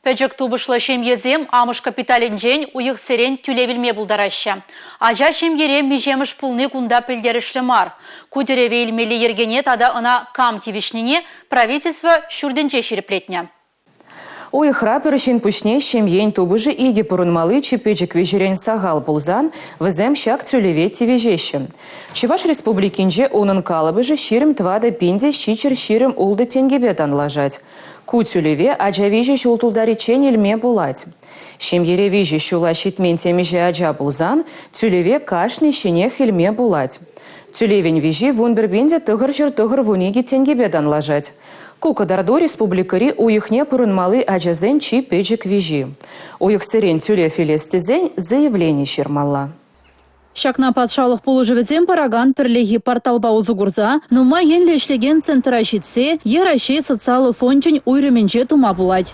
Пӗчӗк тупӑшлӑ ҫемьесем амӑш капиталӗнчен уйӑхсерен тӳлев илме пултараҫҫӗ. Ача ҫемьере миҫемӗш пулни кунта пӗлтерӗшлӗ мар. Ку тӗреве илмелли йӗркене тата ӑна кам тивӗҫнине правительство ҫуртӗнче ҫирӗплетнӗ. Уйӑхра пӗр ҫын пуҫне ҫемьен тупӑшӗ икӗ пурӑнмалли чи пӗчӗк виҫерен сахал пулсан вӗсем ҫак тӳлеве тивӗҫеҫҫӗ. Чӑваш Республикинче унӑн калӑпӑшӗ 24 пин те 726 тенкӗпе танлашать. Ку тӳлеве ача виҫӗ ҫул тултариччен илме пулать. Ҫемьере виҫӗ ҫула ҫитмен темиҫе ача пулсан тӳлеве кашни ҫинех илме пулать. Тӳлевӗн виҫи 11 пин те 992 тенкӗпе танлашать. Ку кӑтарту республикӑри уйӑхне пурӑнмалли ачасен чи пӗчӗк виҫи. Уйӑхсерен тӳлев илес тесен заявлени ҫырмалла. Ҫакна патшалӑх пулӑшӑвӗсем паракан пӗрлехи порталпа усӑ курса нумай енлӗ ӗҫлекен центра ҫитсе е Раҫҫей социаллӑ фончӗн уйрӑмӗнче тума пулать.